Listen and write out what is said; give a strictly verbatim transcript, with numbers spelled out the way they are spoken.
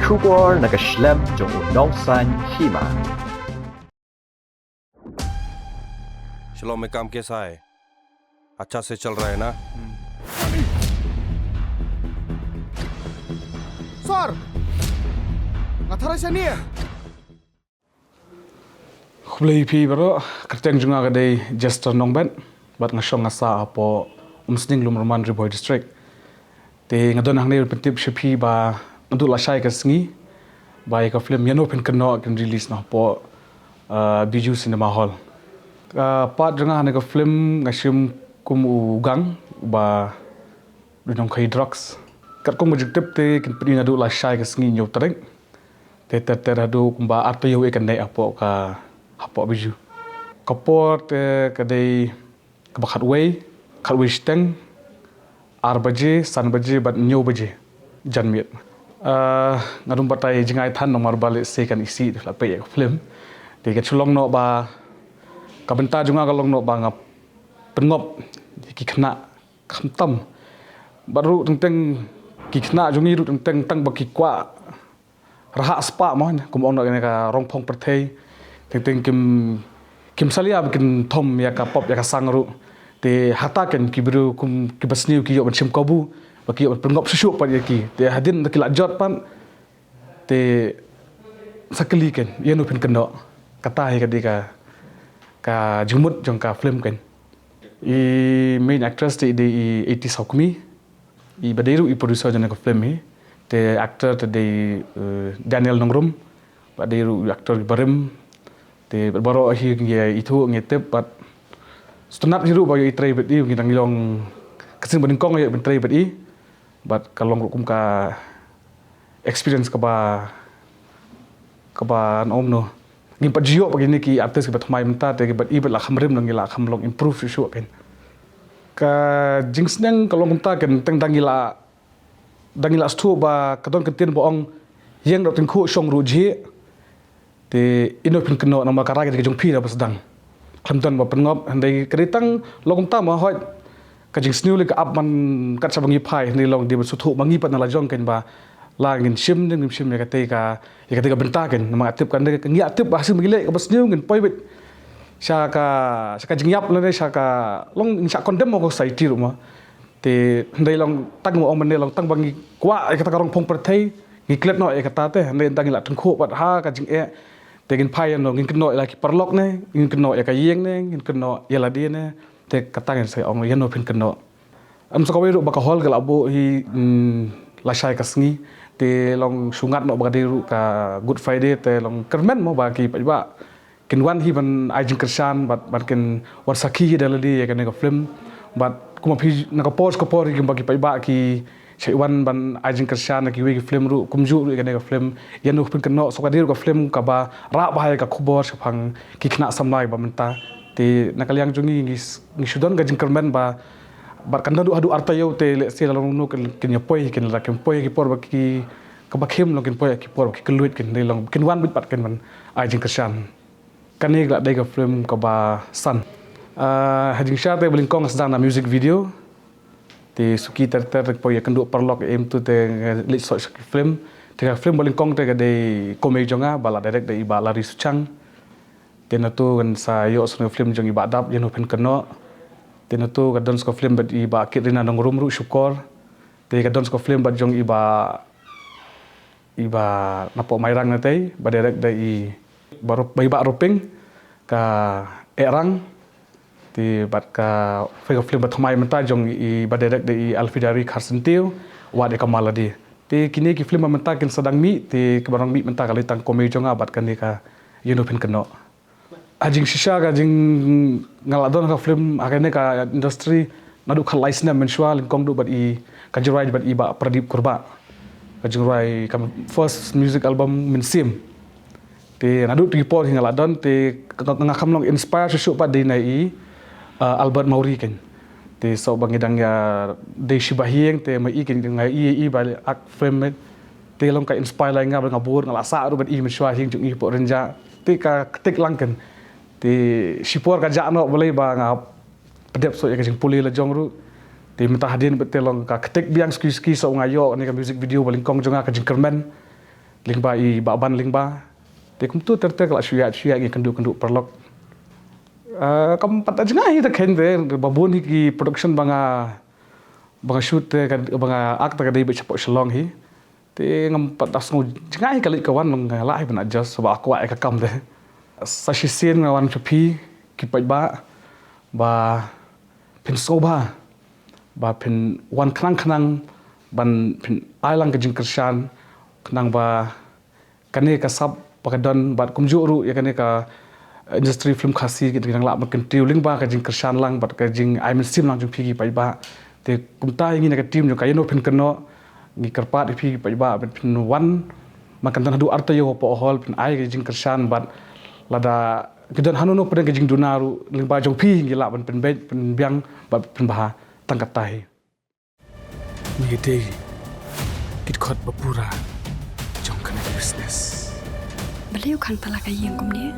Khubor na ka shlem jong u nongsan hima. Shalom, me kam ke sai. Acha se chal raha hai na. Sir! Nga tharai sani. Khublei phi baroh, kyrteng jong nga ka dei Jester Nongbet, bad nga shong nga sah hapoh Umsning Lumraman Ri Bhoi District. Te nga don hangne pyntip sha phi ba naduh lashai ka sngi ba ïa ka film Ïano Phin Kynnoh kin release na hapoh, uh, Bijou Cinema Hall. Ka part jong nga hangne ka film nga shim kum u gang ba dei nongkhei drugs. Katkum ka jingtip te kin pyni naduh lashai ka sngi hynñiew tarik. Te ter ter haduh kumba ar taïew ïa kane hapoh ka, hapoh Bijou. Ka por te ka dei kaba khatwei, khatwei shiteng, ar baje, san baje bad hynñiew baje janmiet. Ah, nga dum batai jngai than namar ba lehse kan isih la peit ïa ka film. Te ka shu long noh ba ka bynta jong nga ka long noh ba nga pynngop ïa ki khynnah khamtam. Bad ruh teng teng ki khynnah jong ngi ruh teng teng tang ba ki kwah rhah spah mo, kum ong noh kane ka rong phong pyrthei. Teng teng kim, kim salia ba kin thom ïa ka pop ïa ka sang ruh. Te hata ken ki briew kum kiba sniew ki ïoh ban shim kabu, ba ki ïoh ban pynngop shuh shuh pat ïa ki. Te hadien da ki la jot pat, te sa kylli ken, ïano phin kynnoh. Kata hi ka dei ka, ka jingmut jong ka film ken. I main actress te i dei i Eighty Saukmi. I ba dei ruh i producer jong ka film hi. Te actor te dei, eh, Daniel Nongrum. Ba dei ruh i actor barim. Te baroh hi ngi ithuh ngi tip bad sngewtynnat hi ruh ba ïoh i trei bad i, ngi dang long ka sien ba nyngkong ïoh ban trei bad i. Bad ka long ruh kum ka experience kaba, kaba ong kumno. Ngim pat ju ïoh ba kine ki artist kiba thymmai mynta te bad i bad la kham rim ngi la kham long improve shuh shuh ken. Ka jingsneng ka long kumta ken, teng dang ngi la, dang ngi la sngewthuh ba ka don ka ktien ba ong ïeng ruh tyngkhuh shong ruh jhieh. Te ïano phin kynnoh namar ka rai ka jong phi da ba sdang. Khlem don ba pynngop, hynrei ka dei tang long kumta ma hoi. Ka jingsniew lei ka ap man kat shaba ngi phai, hynrei long dei ba sngewthuh ma ngi pat na la jong ken ba la ngin shim ne ngim shim ïa katei ka, ïa katei ka bynta ken. Namar nga tip kan dei ka ngi tip ba ha sien ba ngi leh kaba sniew ngin poi beit sha ka, sha ka jingïap lane sha ka long sha condemn ma ka society ruh ma. Te hynrei long tang ma ong mynne long tang ba ngi kwah ïa kata ka rong phong pyrthei, ngi klet noh ïa kata te, hynrei tang ngi la tyngkhuh pat ha ka jingeh. Te ngin phai ïano, ngin kynnoh ïa la ki paralok ne, ngin kynnoh ïa ka ïing ne, ngin kynnoh ïa lade ne. Te kata ngin sa ong ïano phin kynnoh. Ym sa kawei ruh ba ka hall ka la buh hi, mm, lashai ka sngi. Te long shu ngat noh ba ka dei ruh ka Good Friday te long kyrmen mo ba ki paidbah kin wan hi ban ai jingkyrshan bad ban kin wan sakhi hi da lade ïa kane ka film. Bad kumba phi na ka por sha ka por hi kumba ki paidbah ki shait wan ban ai jingkyrshan na kiwei ki film ruh kumjuh ruh ïa kane ka film Ïano phin kynnoh, sa ka dei ruh ka film kaba rah bha ïa ka khubor shaphang ki khynnah samla ba mynta. Te na ka liang jong ngi ngi s-, ngi shu don ka jingkyrmen ba bad kan don haduh ar taïew te lehse la long no kin, kin ïa poi, kin la kin poi ki por ba ki, kaba khim long kin poi ki por ba ki kylluid kin dei long kin wan bit pat kin ban ai jingkyrshan. Kane ka la dei ka film kaba san. Ah, ha jingshisha te ba nyngkong nga sdang na music video. Te suki ter ter poi ïakynduh paralok em tu te nga leit soh sha ki film. Te ka film ba nyngkong te ka dei Komei Jong Nga ba la direct da i Bah Larry Suchang. Te nangtu kan sa ïoh shuh ka film jong i Bah Dap Ïano phin kynnoh. Te nangtu ka don shuh ka film bad i Bah Kitrina Nongrum ruh Shukor. Te ka don shuh ka film bad jong i Bah i ba napoh Mairang na tei, ba direct da i ba rup-, ba i Bah Ruping, ka Erang, te bad ka, ka film ba thymmai mynta jong i ba direct da i Alfidari Kharsyntiew, Wat Ïa Ka Maladi. Te kine ki film ba mynta kin sa dang mih, te kiba dang mih mynta ka lei tang Komei Jong Nga bad kane ka Ïano phin kynnoh. Ha jingshisha ka jing nga la don ha ka film ha kane ka industry naduh khatlai snem mynshuwa lyngkong duh bad i ka jingrwai bad i Bah Pradip Kurbah. Ka jingrwai ka first music album Mynsiem. Te naduh tu ki por hi nga la don te ka, ka, nga kham long inspire shuh shuh pat dei na i, uh, Albert Mawrie ken. Te so ba ngi dang ïa dei shi ba hieng te ma i ken nga i i ba ak film met. Te long ka inspire lai nga ba nga bur nga la sah ruh bad i mynshuwa hieng jong i poh rynja. Te ka ktik lang ken. Te shipor ka jah noh balei ba nga pdep soh ïa ka jingpule la jong ruh. Te mynta hadien bad te long ka ktik biang suki suki so nga ïoh ne ka music video ba lyngkong jong nga Ka Jingkyrmen. Lyngba i Bah Ban Lyngba. Te kumtu ter ter ka la shu ïaid shu ïaid ngi kynduh kynduh paralok. Ah, kam pat da jngai hi da khein te, ba bun hi ki production ba nga, ba nga shoot te, ka, ba nga act te ka dei beit shapoh Shillong hi. Te ngam pat da sngew jngai hi ka leit ka wan, nga lah hi ban adjust, ba kwah ïa ka kam te. Sa shisien nga wan sha phi ki paidbah, ba phin sngewbha ba phin wan khnang khnang ban phin ai lang ka jingkyrshan, khnang ba kane ka sap ba ka don bad kumjuh ruh ïa kane ka, eh, industry film Khasi ki dang lah ban kyntiew lyngba ka jingkyrshan lang bad ka jingai mynsiem lang jong phi ki paidbah. Te kumta ïa ngi na ka team jong ka Ïano Phin Kynnoh ngi kyrpad ïa phi ki paidbah ban phin wan man ka don haduh arta ïa hapoh hall phin ai ka jingkyrshan bad lada ki don hano hano pdeng ka jingduna ruh lyngba jong phi ngi lah ban pynbeit pynbiang bad pynbha tang katta hi. Ngi dei ki dkhot ba pura jong kane ka business. Balei u khang tala ka ïing kumne?